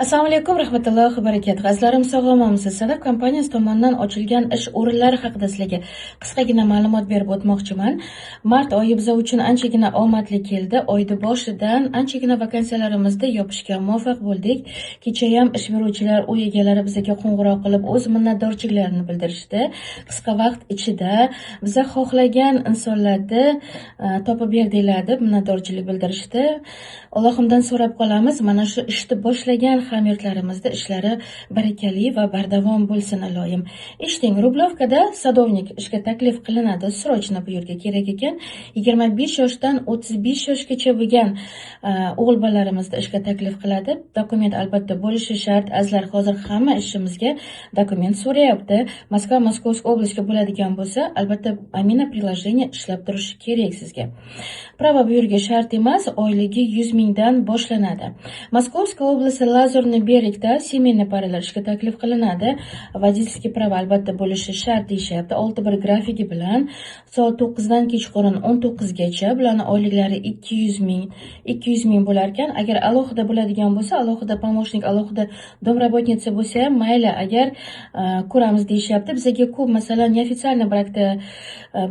Assalomu alaykum rahmatullohi va barakatuh. Azizlarim, sog'lomisiz? Sadaf kompaniyasi tomonidan ochilgan ish o'rinlari haqida sizlarga qisqagina ma'lumot berib o'tmoqchiman. Mart oyi biza uchun anchagina omadli keldi. Oyni boshidan anchagina vakansiyalarimizni yopishga muvaffaq bo'ldik. Kecha ham ish beruvchilar, uy egalari bizga qo'ng'iroq qilib, o'z minnatdorchiliklarini bildirishdi. Qisqa vaqt ichida biza xohlagan insonlarni topib berdinglar deb minnatdorchilik bildirishdi. Allohimdan so'rab qolamiz, mana shu ishni boshlagan hamyurtlarimizni ishlari barakali va bardavom bo'lsin, iloyim. Eshiting, Rublovkada садовник ishga taklif qilinadi. Срочно bu yerga kerak ekan. 25 yoshdan 35 yoshgacha bo'lgan o'g'il bolalarimizni ishga taklif qiladi. Dokument albatta bo'lishi shart. Azizlar, hozir hamma ishimizga dokument so'rayapti. Moskva, Московский область ga bo'ladigan bo'lsa, albatta Amina приложение ishlab turishi kerak sizga. Права bu yerga shart emas, oyligi 100 mingdan boshlanadi. Московская область, Лазурный берег da семейный пара lar ishga taklif qilinadi. Водительский права albatta bo'lishi shart deyishyapti. 6-1 grafigi bilan soat 9 dan kechqurun 19 gacha bularni oyliklari 200 ming, 200 ming bo'lar ekan. Agar alohida bo'ladigan bo'lsa, alohida помощник, alohida домработница bo'lsa ham mayli, agar ko'ramiz deyishyapti. Bizga ko'p, masalan, неофициальный брак da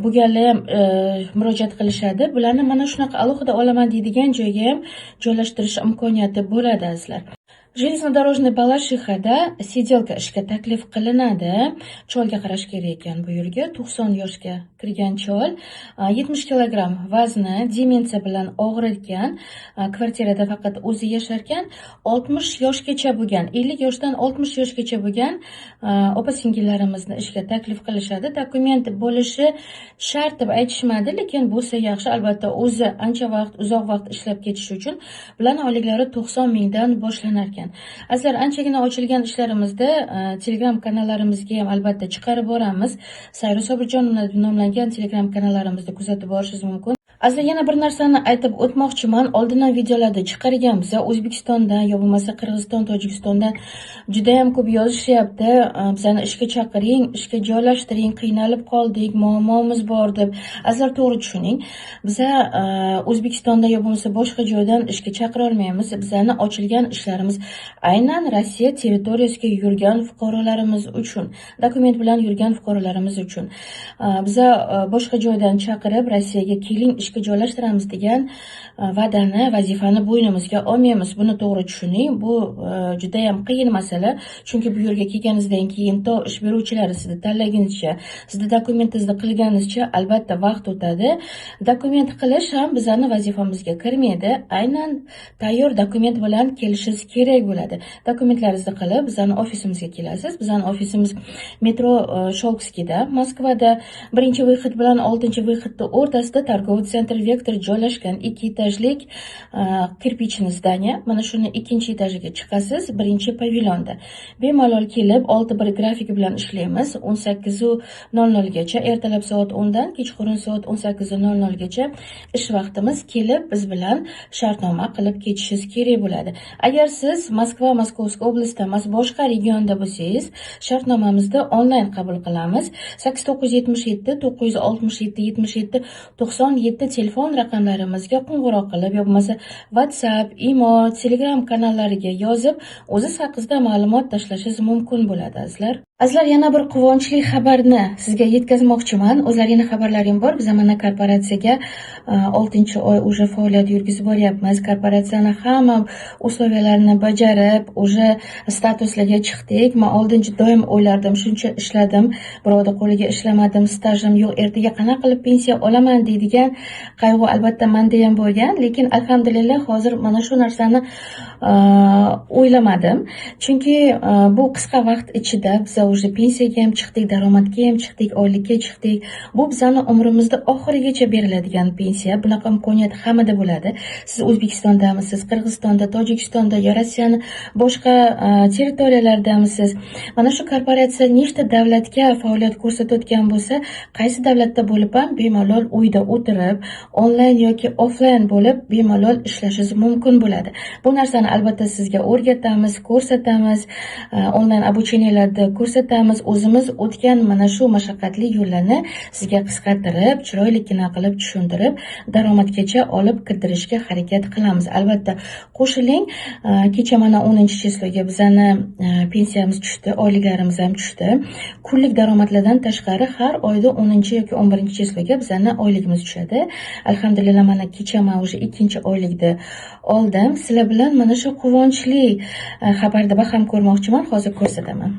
bo'lganlar ham murojaat qilishadi. Bularni mana shunaqa alohida olaman deydigan joyga ham joylashtirish imkoniyati bo'ladi, azizlar. Железнодорожный Balashixada сиделка ishga taklif qilinadi. Cholga qarash kerak ekan bu yerga. 90 yoshga kirgan chol, 70 kilogramm vazni, demensiya bilan og'rirkan, kvartirada faqat o'zi yasharkan, 60 yoshgacha bo'lgan, 50 yoshdan 60 yoshgacha bo'lgan opa singillarimizni ishga taklif qilishadi. Dokument bo'lishi shart deb aytishmadi, lekin bo'lsa yaxshi. Albatta o'zi ancha vaqt, uzoq vaqt ishlab ketishi uchun bularning oyliklari 90 mingdan boshlanar ekan. Azizlar, anchagina ochilgan ishlarimizda Telegram kanallarimizga ham albatta chiqarib boramiz. Sayra Sobirjonova deb nomlangan Telegram kanallarimizda kuzatib borishingiz mumkin. Azizlar, yana bir narsani aytib o'tmoqchiman. Oldindan videolarda chiqarganmiz. O'zbekistondan yo bo'lmasa Qirg'iziston, Tojikistondan juda ham ko'p yozishyapti. Bizani ishga chaqiring, ishga joylashtiring, qiynalib qoldik, muammomiz bor deb. Azizlar, to'g'ri tushuning. Biza O'zbekistonda yo bo'lmasa boshqa joydan ishga chaqira olmaymiz. Bizani ochilgan ishlarimiz aynan Rossiya territoriyasiga yurgan fuqarolarimiz uchun, dokument bilan yurgan fuqarolarimiz uchun. Biza boshqa joydan chaqirib, Rossiyaga keling, ishga joylashtiramiz degan va'dani, vazifani bo'ynimizga olmaymiz. Buni to'g'ri tushuning. Bu juda ham qiyin masala. Chunki bu yerga kelganingizdan keyin to ish beruvchilar sizni tanlaguncha, sizni dokumentingizni qilganizcha albatta vaqt o'tadi. Dokument qilish ham bizani vazifamizga kirmaydi. Aynan tayyor dokument bilan kelishingiz kerak bo'ladi. Dokumentlaringizni qilib, bizani ofisimizga kelasiz. Bizani ofisimiz metro Sholkovskiyda, Moskvada birinchi выход bilan oltinchi выход ni o'rtasida торговый центр Vektor joylashgan ikki etajlik кирпичный здание. Mana shuni ikkinchi etajiga chiqasiz, birinchi pavilyonda. Bemalol kelib, 6-1 grafiki bilan ishlaymiz. 18:00 gacha, ertalab soat 10 dan kechqurun soat 18:00 gacha ish vaqtimiz. Kelib, biz bilan shartnoma qilib ketishingiz kerak bo'ladi. Agar siz Moskva, Московский область da emas, boshqa regionda bo'lsangiz, shartnomamizni onlayn qabul qilamiz. 8977 967 77 97 telefon raqamlarimizga qo'ng'iroq qilib yo bo'lmasa WhatsApp, Imo, Telegram kanallariga yozib, o'ziz haqingizda ma'lumot tashlashingiz mumkin bo'ladi, azizlar. Azizlar, yana bir quvonchli xabarni sizga yetkazmoqchiman. O'zlaringni xabarlaring bor. Biz mana korporatsiyaga 6-oy уже faoliyat yurgizib boryapmiz. Korporatsiyani hamma условия larini bajarib, уже statuslarga chiqdik. Men oldin doim o'ylardim, shuncha ishladim, birovni qo'liga ishlamadim, stajim yo'q, ertaga qanaqa qilib pensiya olaman deydigan qayg'u albatta menda ham bo'lgan, lekin alhamdulillah hozir mana shu narsani o'ylamadim. Chunki bu qisqa vaqt ichida biz уже pensiyaga ham chiqdik, daromadga ham chiqdik, oylikka chiqdik. Bu bizani umrimizda oxirigacha beriladigan pensiya. Bunaqa imkoniyat hammada bo'ladi. Siz O'zbekistondamisiz, Qirg'izistonda, Tojikistonda yo Rossiyani boshqa territoriyalaridamisiz? Mana shu korporatsiya nechta davlatga faoliyat ko'rsatayotgan bo'lsa, qaysi davlatda bo'lib ham bemalol uyda o'tirib onlayn yoki offlayn bo'lib, bemalol ishlashingiz mumkin bo'ladi. Bu narsani albatta sizga o'rgatamiz, ko'rsatamiz, onlayn обучения larda ko'rsatamiz. O'zimiz o'tgan mana shu mashaqqatli yo'llarni sizga qisqartirib, chiroylikkina qilib tushuntirib, daromadgacha olib kirdirishga harakat qilamiz. Albatta qo'shiling. Kecha mana 10-число ga bizani pensiyamiz tushdi, oyliklarimiz ham tushdi. Kunlik daromadlardan tashqari har oyda 10 yoki 11-число ga bizani oyligimiz tushadi. Alhamdulillah, mana kecha man уже ikkinchi oylikni oldim. Sizlar bilan mana shu quvonchli xabarni baham ko'rmoqchiman, hozir ko'rsataman.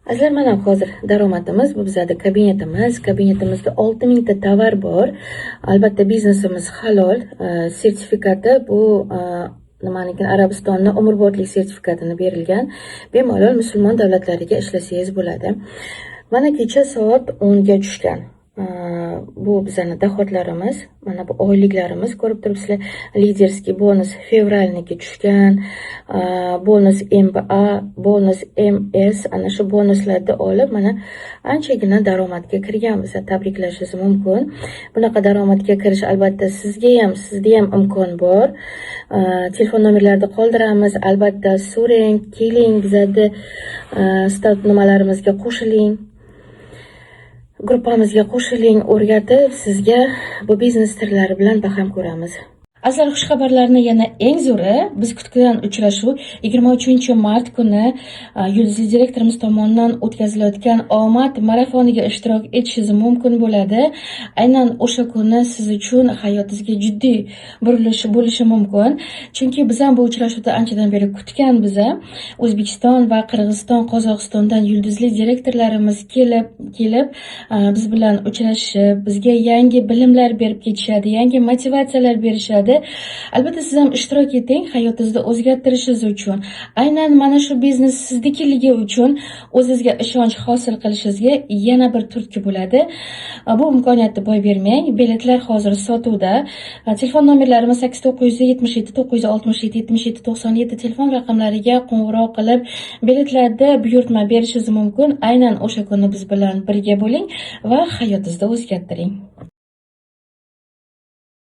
Azizlar, mana hozir daromadimiz, bu bizada kabinetimiz. Kabinetimizda 6000 ta tovar bor. Albatta biznesimiz halol, sertifikati bu nimaniki, Arabistonni umrbodlik sertifikatini berilgan. Bemalol musulmon davlatlariga ishlasangiz bo'ladi. Mana kecha soat 10 ga tushgan. Bu bizani доход larimiz, mana bu oyliklarimiz, ko'rib turibsizlar. Лидерский bonus fevralniki tushgan, bonus MBA, bonus MS, ana shu bonuslarni olib, mana anchagina daromadga kirganmiz. Tabriklashingiz mumkin. Bunaqa daromadga kirish albatta sizga ham, sizda ham imkon bor. Telefon nomerlarini qoldiramiz. Albatta so'rang, keling, bizlarni start nimalarimizga qo'shiling. Gruppamizga qo'shiling, o'rgatib, sizga bu biznes sirlari bilan baham ko'ramiz. Azizlar, xushxabarlarni yana eng zo'ri, biz kutgan uchrashuv 23-mart kuni yulduzli direktorimiz tomonidan o'tkazilayotgan omad marafoniga ishtirok etishingiz mumkin bo'ladi. Aynan o'sha kuni siz uchun hayotingizga jiddiy burilish bo'lishi mumkin. Chunki biz ham bu uchrashuvni anchadan beri kutgan biza. O'zbekiston va Qirg'iziston, Qozog'istondan yulduzli direktorlarimiz kelib biz bilan uchrashib, bizga yangi bilimlar berib ketishadi, yangi motivatsiyalar berishadi. Albatta siz ham ishtirok eting, hayotingizni o'zgartirishingiz uchun. Aynan mana shu biznes siznikiligi uchun o'zingizga ishonch hosil qilishingizga yana bir turtki bo'ladi. Bu imkoniyatni boy bermang. Biletlar hozir sotuvda. Telefon nomerlarimiz 8977 967 77 97 telefon raqamlariga qo'ng'iroq qilib, biletlarni buyurtma berishingiz mumkin. Aynan o'sha kuni biz bilan birga bo'ling va hayotingizni o'zgartiring.